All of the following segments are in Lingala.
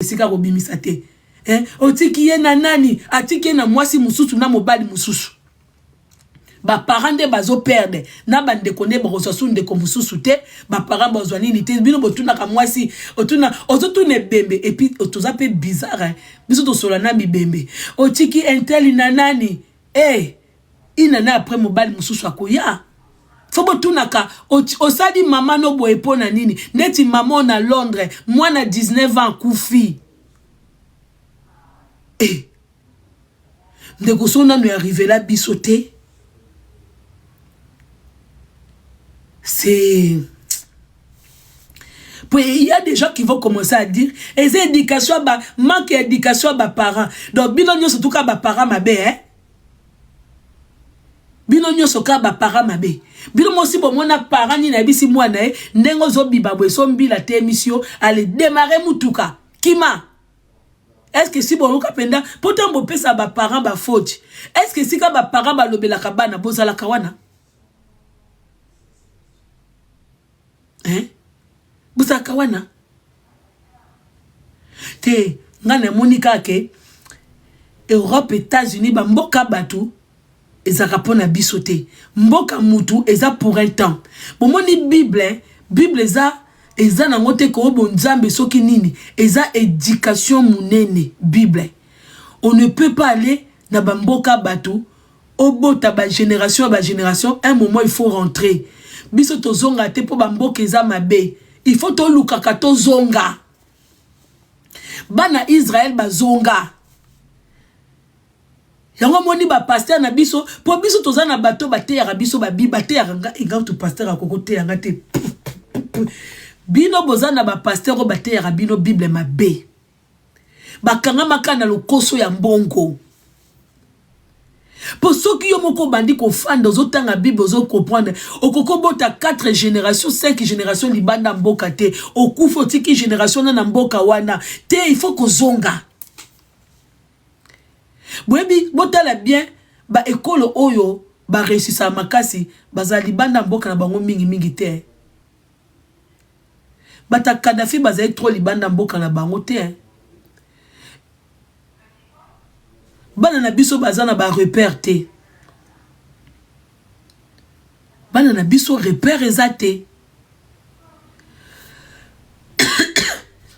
Esika kobimisa te eh, otiki ye na nani? Atiki ye na mwasi mosusu na mobali mosusu. Baparent nde bazoperdre na bandeko nde bakozwa su ndeko mosusu te. Baparent bazwa nini te? Bino botunaka mwasi, otuna ozotuna ebembe. Epuis toza mpe bizarre eh. Biso tosola na mibembe, otiki inteli na nani? Eh, inana apres mobali mosusu akoya. Fo botunaka osali mama no boye mpo na nini? Neti mama na Londres, mwana 19 ans akufi. Eh, ndeko, so nano ya rivela biso te. C'est il y a des gens qui vont commencer à dire eza éducation, ba manque ya éducation ya baparents. Donc bino nyonso tuka baparents mabe, eh? Bino nyonso kaka baparent mabe. Bino mosi bomona parent nini ayebisi mwana ye ndenge ozobiba boye, so mbila te yo ale démarre mutuka kima? Est ce que si boyoka mpenza mpo ntango bopesa baparent bafaute, est ce que esika baparent balobelaka bana bozalaka wana, hein? Bozalaka wana te. Ngai namoni kaka ke Europe, États-Unis, bamboka bato ezalaka mpo na biso te. Mboka mutu eza pour un temps. Bomoni Bible, Bible eza nango te koyo bonzambe soki nini, eza éducation monene Bible. On ne peut pas aller na bamboka bato, obota bagénération ya bagénération. Un moment il faut rentrer. Biso tozonga te mpo bamboka eza mabe. Il faut tolukaka tozonga. Bana Israel bazonga. Yango moni bapasteur na biso, mpo biso toza na bato bateyaka biso, babi bateyaka nga enga tu pasteur akoko teyanga te. Bino boza na bapasteur oyo bateyaka bino Bible mabe, bakangamaka na lokoso ya mbongo. Mpo soki yo moko obandi kofanda, ozotanga Bible, ozocomprendre, okoki obota 4 génération, 5 génération libanda mboka te. Okufi, otiki génération na mboka wana te. Il faut kozonga. Boyebi, botala bien baekolo oyo bareusisaka makasi, bazala libanda mboka na bango mingimingi te. Bato ya Kadafi bazali trop libanda mboka na bango te. Bana na biso baza na barepère te. Bana na biso repère eza te,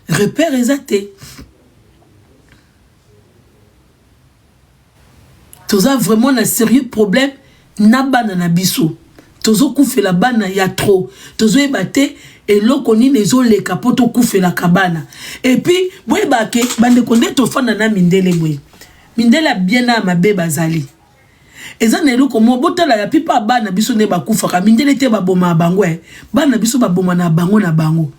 repère eza te. Toza vraiment na sérieux problème na bana na biso. Tozokufela bana ya trop, tozoyeba te eloko nini ezoleka mpo tokufelaka bana. Et puis boyeba ke bandeko nde tofanda na mindele boye, mindele ya bien na ya mabe bazali. Eza na eloko moko botala ya pipa, bana biso nde bakufaka, mindele te babomaka bango. E bana biso baboma na bango na bango.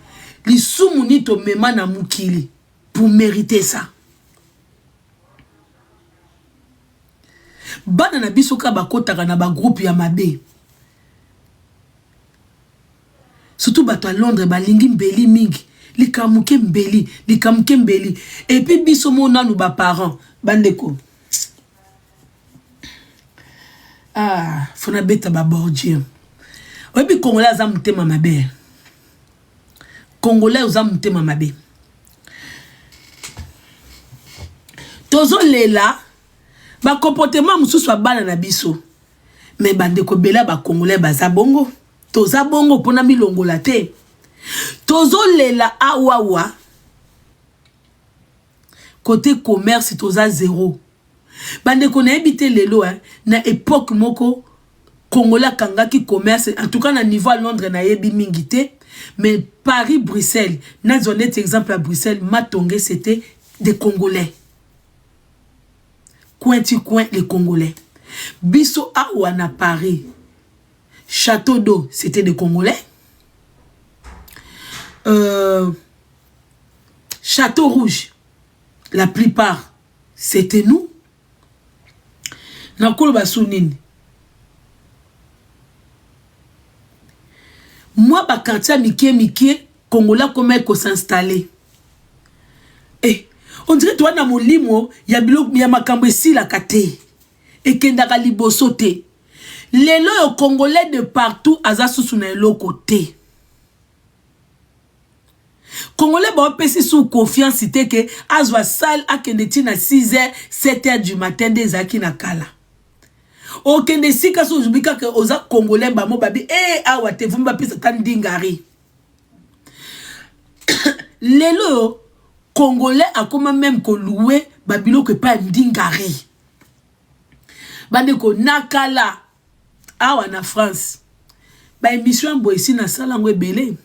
Lisumu nini tomema na mokili pour mériter ça? Bana na biso kaka bakotaka na bagroupe ya mabe, surtout bato ya Londres balingi mbeli mingi, likambo moke mbeli, likambo moke mbeli. Et puis biso mo nanu baparent, bandeko, ah, fo nabeta babordure. Oyebi, Congolais aza motema mabe. Congolais oza motema mabe. Tozolela bacomportement mosusu ya bana na biso, me bandeko ebele ya bacongolais baza bongo. Toza bongo mpona milongola te. Tozolela awawa côté commerce toza zéro. Bandeko, nayebi te lelo, hein, na époque moko Congolais akangaki commerce, en tout cas na niveau ya Londres nayebi mingi te, mais Paris, Bruxelles, nazwa neti exemple ya Bruxelles, Matonge, c'était des Congolais, coin ti coin les Congolais. Biso awa na Paris, Château d'eau, c'était des Congolais, Château Rouge, la plupart c'était nous. Nakoloba su nini? Mwa baquartier ya mike mike, Congolais akomaki kos'installer. Eh, on dirait toa na molimo ya biloko ya makambo esilaka te, ekendaka liboso te. Lelo oyo Congolais de partout aza susu na eloko te. Congolais baopesi su confiance te ke azwa salle akende ti na 6 heures, 7 heures du matin nde ezalaki na kala. Okende esika so ozubi kaka oza congolais bamo babi e eh, awa te vumi bapesa ata ndingari. Lelo oyo congolais akoma meme koloue babiloko epai ya ndingari. Bandeko na kala awa na France ba emission ya boye esi nasala yango ebele.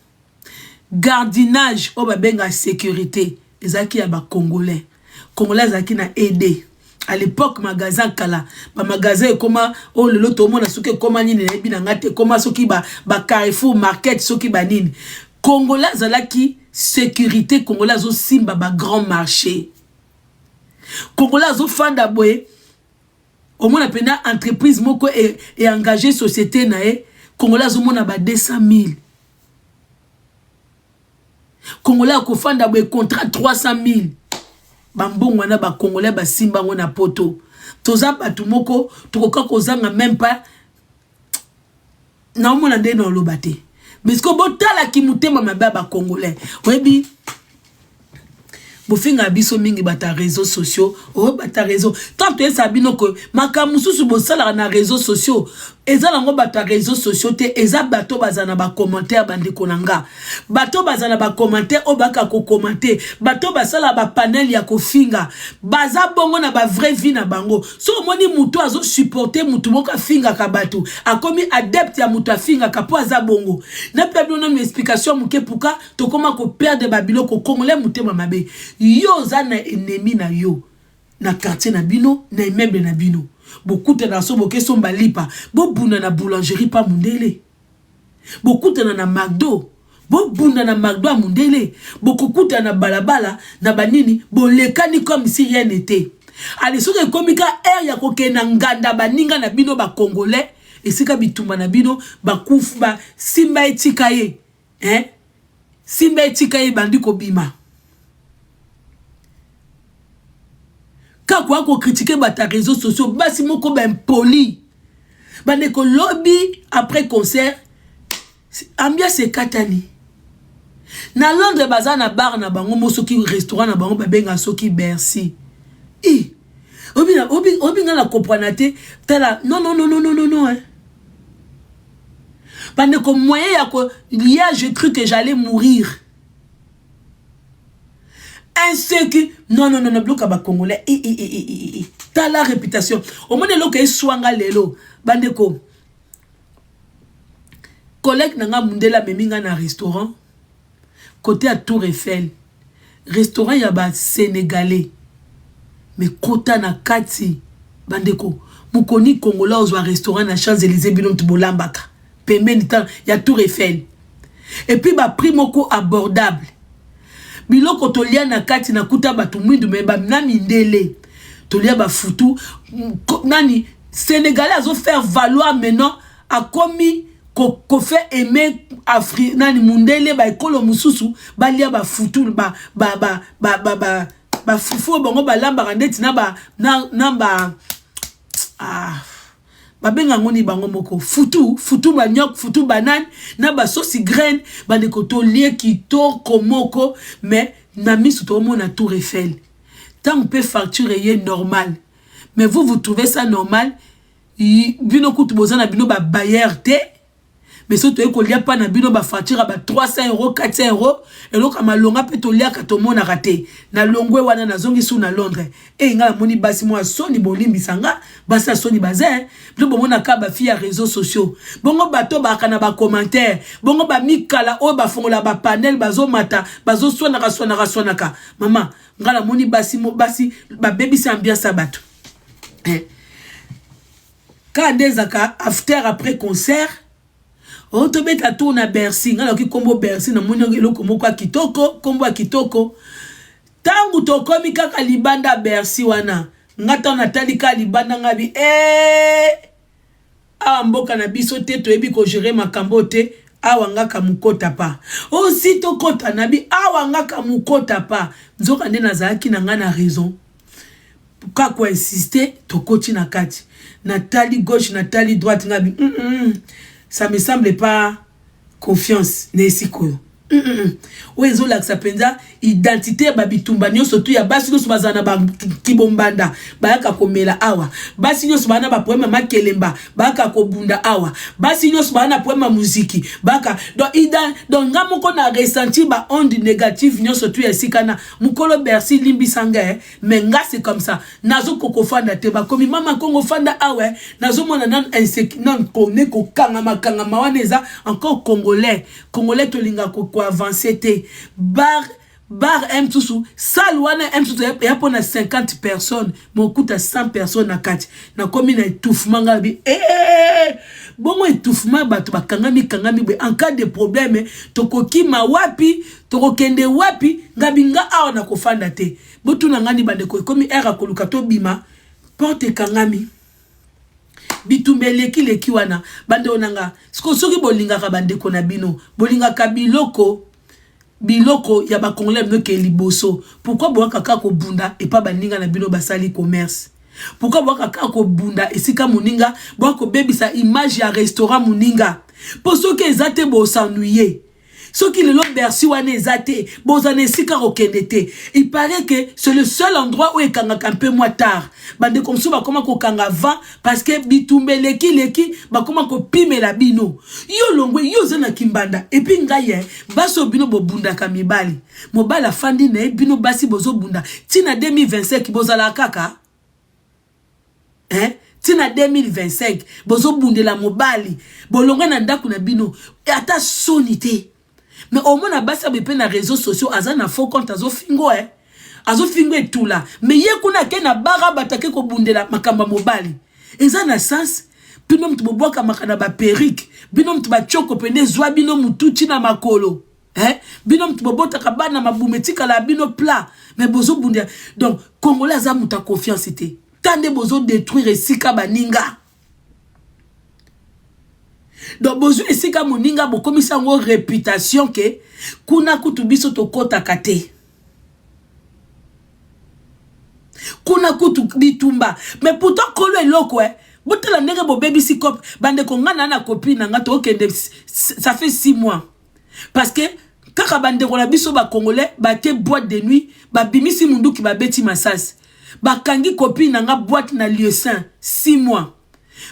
Gardinage oyo babenga securite ezalaki ya ba congolais. Congolais azalaki na aide. À l'époque magasin kala ba magasin ekoma oyo lelo tomona soki ekoma nini nayebi na nga te ekoma soki ba, ba Carrefour market soki ba nini. Congolais azalaki securite, congolais azosimba ba grand marché. Congolais azofanda boye omona mpena entreprise moko e, e engage société na ye congolais azomona ba 200 000 congolais akofanda boye contrat 300 000 bambongo wana bacongolais basimba yango na poto toza bato moko tokoka kozanga meme pas naomona nde na oloba te bisko botalaki motema mabe ya bacongolais oyebi bofingaka biso mingi bato ya réseau sociaux oyo oh, bato ya réseau tant toyesaka bino ke makambo mosusu bosalaka na réseau sociaux eza nango bato ya réseau sociaux te eza bato bazala na bacommentaire bandeko na nga bato bazala na bacommentaire oyo baka kokommente bato basala bapanel ya kofinga baza bongo na bavrai vie na bango so omoni motu azosupporte motu moko afingaka bato akomi adepte ya motu afingaka mpo aza bongo napesa bino nanu explication moke puka tokoma ko perdre ba biloko congolais motema mabe yo oza na ennemi na yo na quartier na bino na immeuble na bino bokutana so boke somba lipa bobunda na boulangerie pa mundele bokutana na macdo bobunda na macdo ya mundele bokokutana na balabala na banini bolekani comme si rien n'était ale soki ekomi ka heure ya kokende na nganda baninga na bino bacongolais esika bitumba na bino bakufu basimba etika ye eh? Simba etika ye ebandi kobima. Kaka oya kokritike bato ya réseaux sociaux, basi moko ba impoli. Bandeko lobi après concert, ambiance ekatani. Na Londres baza na bar na bango mo soki restaurant na bango babenga soki Bercy. I obi obi obi nga na comprendre te tala non non non non non non hein. Bandeko moyen ya ko hier je cru que j'allais mourir. Insécu non non non non biloko ya ba congolais i i i i i tala réputation omoni eloko eswanga lelo bandeko collègue na nga mundele amemi nga na restaurant Cote ya tour Eiffel restaurant ya ba senegalais mais kota na kati ba ndeko mokoni congolais ozwa restaurant na Champs Elysees bino mutu bolambaka pembeni ta ya tour Eiffel et puis ba prix moko abordable biloko tolia na kati na kuta bato mwindu mais ba na mindele tolia ba futu nani senegalais azo faire valoir maintenant akomi ko, ko fait aimer Afri, nani mundele ba ekolo mususu balia ba futu ba ba ba ba ba, ba, ba fufu oyo bango balambaka ndeti na ba na, na ba ah, babenga yango nini bango moko futu futu manioc futu banane na basosi graine bandeko tolie kitoko moko mais na misu toomona tour Eiffel ntango mpe facture eye normal mais vous vous trouvez ça normal Bino kutu boza na bino ba bailleur te mais soki toye kolia pa na bino ba facture ya ba 300 euros 400 euros eloko ya malonga mpe toliaka tomonaka te na longwe wana nazongi su na Londres e ngai namoni basi mwa soni bolimbisa nga basi ya soni baza eh. bino bomonaka ba fille ya réseaux sociaux bongo bato baaka na ba commentaire bongo bamikala oyo bafongola ba panel bazomata bazoswanaka swanaka swanaka mama ngai namoni basi basi babebisi ambiance ya bato eh. Kaka nde ezalaka after après concert oh tobeta tour na Bercy ngai nayoki kombo Bercy namoni eloko moko ya kitoko kombo ya kitoko ntango tokomi kaka libanda ya Bercy wana nga ntango natali kaka libanda ngai bi ee eh, awa mboka na biso te toyebi kogere makambo te awa nga kamukota pa osi oh, tokota na bi awa nga kamukota pa nzoka nde nazalaki na ngai na raison Kaka ko insister tokoti na kati natali gauche natali droite nga bi mm, mm, ça me semble pas confiance na esika oyo. Oyo ezolakisa mpenza identité ya babitumba nyonso tu ya basi nyonso bazala na bakibombanda, bayaka komela awa. Basi nyonso baa na baproblème ya makelemba, bayaka kobunda awa. Basi nyonso baa na problème ya muziki, bayaka. Donc, donc nga moko na ressentir ba onde négative nyonso tu ya esika na mokolo. Bercy, limbisa nga, eh, mais nga c'est comme ça, nazokoka kofanda te. Bakomi mama Kongo, fanda awa, eh. Nazomona nanu nanu kone kokangama kangama wana. Eza encore congolais. Congolais tolinga koavancer te. Bar m susu, salle wana m susu eya mpona 50 personnes, mokuta 100 personnes na kati. Nakomi na étouffement. Ngai bi eh, bongo étouffement, bato bakangami kangami boye. En cas de problème, tokokima wapi? Tokokende wapi? Ngabi nga awa nakofanda te. Botuna ngani, bandeko, ekomi heure akoluka tobima, porte ekangami, bitumba eleki-leki wana. Bandeko na nga, siko soki bolingaka bandeko na bino, bolingaka biloko ya bacongolais bino ke liboso, pourquoi boyaka kaka kobunda epa baninga na bino basali commerce? Pourquoi boyaka kaka kobunda esika moninga, boyaka kobebisa image ya restaurant moninga? Mpo soki eza te, bos'ennuyer. Soki lelo Bercy wana eza te, boza na esika kokende te. Il paraît que c'est le seul endroit oyo ekangaka mpe mwa tard. Bandeko mosusu bakoma kokanga vent parce que bitumba eleki-leki, bakoma kopimela bino. Yo longwe, yo oza na kimbanda. Et puis ngai ye, basi oyo bino bobundaka, mibali, mobali afandi na ye, bino basi bozobunda ntina 2025, bozalaka kaka, hein? Ntina 2025 bozobundela mobali, bolongwe na ndako na bino, ata soni te. Mais omona basi abe mpe na réseaux sociaux, aza na faux compte, azofingo, eh? Azofingo etula, mais ye kuna ake na bara, bato ake kobundela makambo ya mobali. Eza na sens? Bino mutu bobwakamaka na baperruque, bino mutu batioko pene ezwa bino mutu ntina makolo, eh? Bino mutu bobotaka bana, mabumu etikala ya bino plat, mais bozobundela. Donc congolais aza moto ya confiance te. Ta nde bozodétruire esika baninga. Donc bozwi esika moninga, bokomisa yango réputation ke kuna kutu biso tokɔtaka te, kuna kutu bitumba. Mais pourtant kolo eloko, eh, botala ndenge bobebisi cope. Bandeko, nga na copine na nga, tokende, ça fait 6 mois, parce que kaka bandeko na biso bacongolais bate boîte de nuit, babimisi munduki, babeti masasi, bakangi copine na nga, boîte na lieu saint, 6 mois.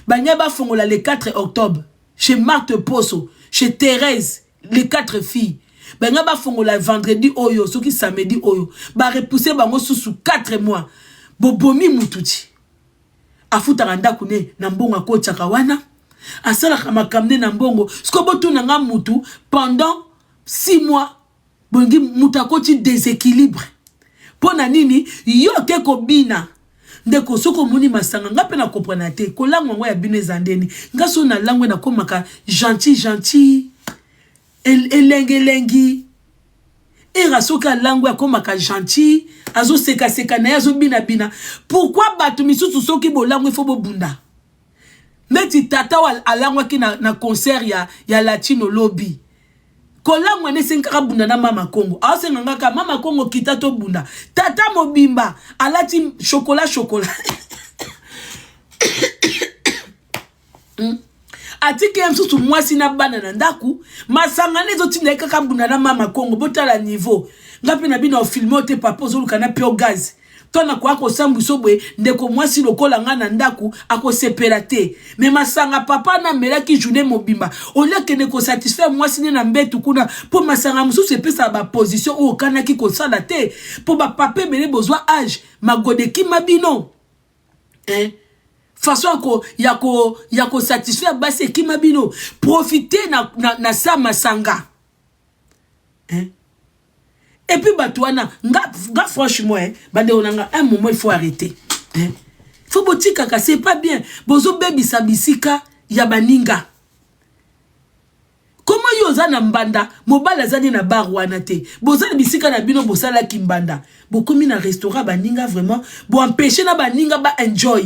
Banya bafongola le 4 octobre chez Marthe Poso, chez Thérèse, les quatre filles. Banga bafongola vendredi oyo, soki samedi oyo, barepousse bango susu 4 mois. Bobomi mutu ti afutaka ndako ne na mbongo, akotiaka wana, asalaka makambo nde na mbongo. Siko botuna nga, mutu pendant 6 mois, bolingi mutu akoti déséquilibre mpo na nini? Yo te kobina, ndeko, soki omoni masanga, nga mpe na comprendre te kolangwa yango ya bino eza ndeni. Nga so nalangwe, nakomaka gentil gentil, elengelengi. Era soki alangwe, akomaka gentil, azosekaseka na ye, azobinabina. Pourquoi bato misusu soki bolangwe, faut bobunda? Neti tata oyo alangwaki na concert ya Latino lobi, kolangwa nde esengi kaka bunda na mama Kongo. Aosenga ngaka mama Kongo kita tobunda. Tata mobimba alati chocolat chocolat, Atiki ye mosusu mwasi na bana na ndako, masanga nde ezotinda ye kaka bunda na mama Kongo. Botala niveau. Nga mpe na bino ofilme te, papa ozoluka na pure gaz to nakoya kosambwisa boye. Ndeko mwasi lokola nga na ndako akosepela te. Mais masanga papa na amelaki journée mobimba, olie akende kosatisfaire mwasi nde na mbetu kuna, mpo masanga mosusu epesaka baposition oyo okanaki kosala te. Mpo bapapa ebele bozwa age, magode ekima bino, eh? Façon ya kosatisfaire basi ekima bino. Profite na sa masanga, hein? Et puis bato wana, nga franchement, eh, bandeko na nga, un moment il faut arrêter, hein? Faut botikaka, c'est pas bien. Bozobebisa bisika ya baninga. Koma yo oza na mbanda, mobali aza nde na bar wana te. Boza na bisika na bino, bosalaki mbanda, bokomi na restaurant baninga. Vraiment, boempêche na baninga baenjoy.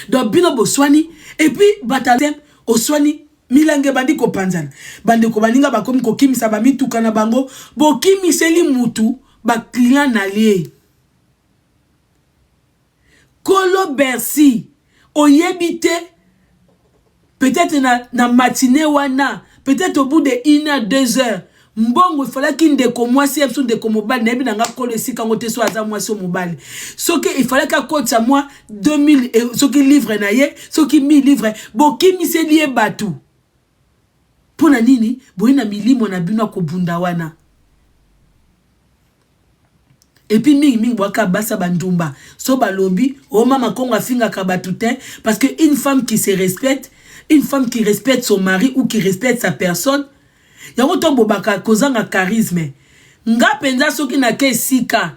Donc bino boswani, et puis bato oswani, milangi ebandi kopanzana. Bandeko baninga bakomi kokimisa bamituka na bango. Bokimiseli mutu baclient na lie. Kolo Bercy, oyebi te, peut-être na matinée wana, peut-être au bout de 1 heure, 2 heures. Mbongo efalaki ndeko mwasi ya biso, ndeko mobali, nayebi na nga kolo esika yango te, so aza mwasi o mobali, soki efalaki akotisa mwa 2000 eh, soki livre na ye, soki 1000 livre, bokimiseli ye bato mpo na nini? Boye na milimo na bino akobunda wana. Et puis mingi mingi boaka basa bandumba, so balobi o oh, mama Kongo afingaka bato te, parce que une femme qui se respecte, une femme qui respecte son mari ou qui respecte sa personne, yango to bobaka kozanga charisme. Nga mpenza soki nake esika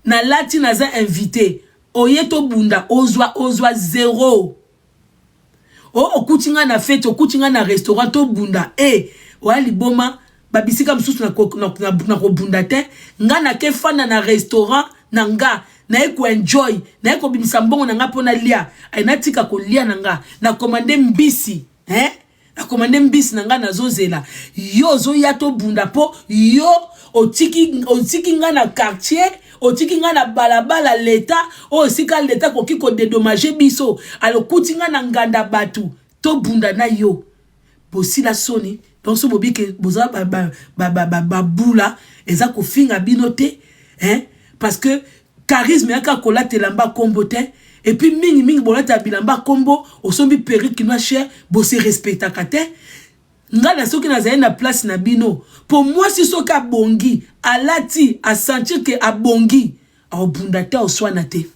nalati, naza invité, oye tobunda, ozwa ozwa zero. O okuti nga na fete, okuti nga na restaurant, tobunda e oya liboma. Babisika mosusu na kobunda te. Nga nake fanda na restaurant na nga, naye koenjoy, naye kobimisa mbongo na nga mpo nalia. Ay, natika kolia na nga, nakomande mbisi, eh? Nakomande mbisi na ngai, nazozela yo ozoya tobunda, mpo yo otiki, otiki ngai na quartier, otiki ngai na balabala leta oyo esika leta akoki kodédommager biso. Alokuti ngai na nganda bato, tobunda na yo. Bosila soni. Donc so bobike boza babula, eza kofinga bino te, hein? Parce que charisme yaka kolata elamba kombo te. Et puis mingi mingi bolata bilamba kombo, osombi perruque noir cher, bose respectaka te. Ngai na soki nazali na place na bino, mpo mwasi soki abongi, alati, asentir ke abongi, aobunda te, aoswana te.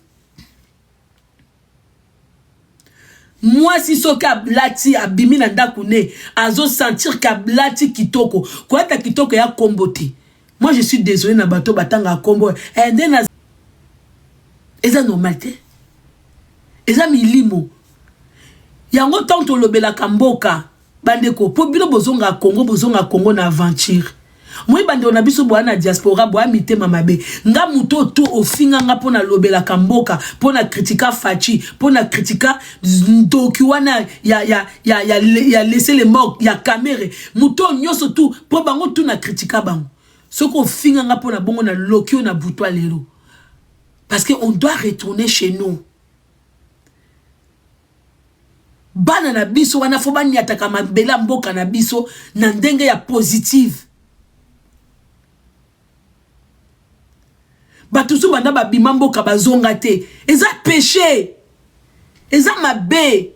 Mwasi soki alati, abimi na ndako ne, azosentir ke alati kitoko. Kolata kitoko ya kombo te. Moi je suis désolé na bato batangaka kombo eh, nde na eza normal te, eza milimo yango. Ntango tolobelaka mboka, bandeko, mpo bino bozonga Congo, bozonga Congo na aventure. Moi bandeko na biso boya na diaspora, boya mitema mabe. Nga moto to ofinga nga mpo nalobelaka mboka, mpo na kritika Fatshi, mpo na kritika ndoki wana ya laisser le mort ya Kamerhe, moto nyonso tu, mpo bango tu na kritika bango. Soki ofinga nga mpo na bongo, naloki oyo na butwa lelo, parce que on doit retourner chez nous. Bana na biso wana fo baniataka mabele ya mboka na biso na ndenge ya positive. Bato so banda babima mboka, bazonga te, eza péché, eza mabe.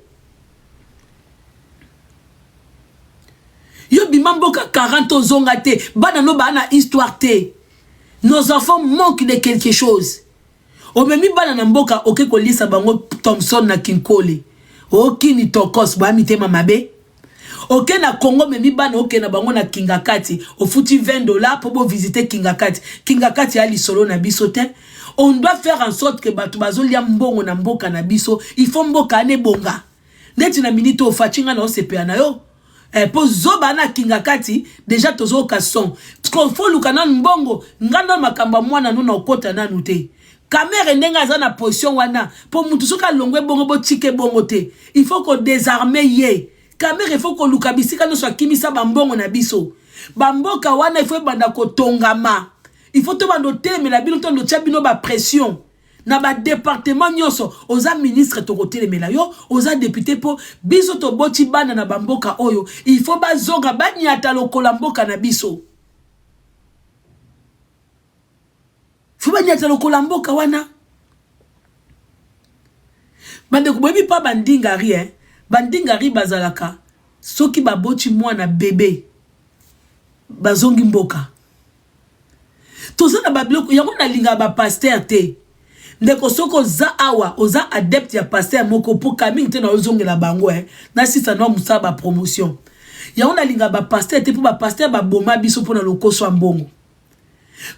Yo bima mboka 40, ozonga te, bana no baa na histoire te. Nos enfants manquent de quelque chose. Omemi bana na mboka, oke kolisa bango Thomson na Kinkole, okini tokos, boya mitema mabe. Oke na Congo, memi bana, oke na bango na Kingakati, ofuti 20 $ mpo bovisite Kingakati. Kingakati ya lisolo na biso te. On doit faire en sorte que bato bazolia mbongo na mboka na biso, il faut mboka wana ebonga. Neti na minute oyo Fatshi, nga na osepela na yo mpo zoba na Kingakati déjà tozoyoka son. Fo luka nanu mbongo. Nga na makambo ya mwana no na okota nanu te. Kamerhe ndenge aza na position wana, mpo mutu soki alongwe bongo, botika ebongo te. Il faut kodésarmer ye Kamerhe, il faut koluka bisika nyonso akimisa bambongo na biso. Bamboka wana il faut ebanda kotongama. Il faut tobanda otelemela bino, tondo tia bino bapression na badépartement nyonso. Oza ministre, tokotelemela yo. Oza député, mpo biso toboti bana na bamboka oyo, il faut bazonga, baniata lokola mboka na biso. Fo baniata lokola mboka wana. Bandeko, boyebi mpa bandingari, eh? Bandingari bazalaka, soki baboti mwana bebe, bazongi mboka. Toza na babiloko yango. Nalingaka bapasteur te. Ndeko, soki oza awa, oza adepte ya pasteur moko, mpo kamingi te na ozongela bango, eh? Nasisa na mosala bapromotion yango. Nalingaka bapasteur te, mpo bapasteur baboma biso mpo na lokoso ya mbongo,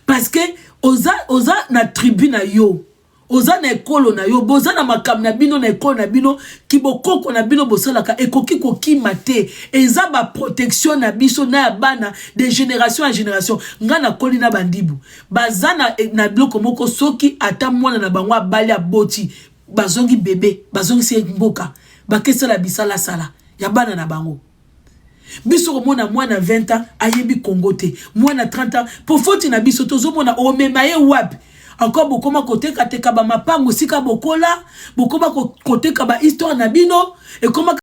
parce que oza na tribu na yo, oza na ekolo na yo, boza na makambo na bino na ekolo na bino, kibokoko na bino bosalaka, ekoki kokima te. Eza baprotection na biso na ya bana de génération ya génération. Ngai nakoli na bandibu, baza na biloko moko. Soki ata mwana na bango abali, aboti, bazongi bebe, bazongisi mboka, bakesala bisalasala ya bana na bango. Biso komona mwana 20 ans ayebi Congo te, mwana 30 ans, po foti na biso tozomona omema ye wapi encore. Bokoma kotekateka bamapango esika bokola, bokoma koteka bahistoire na bino ekoma.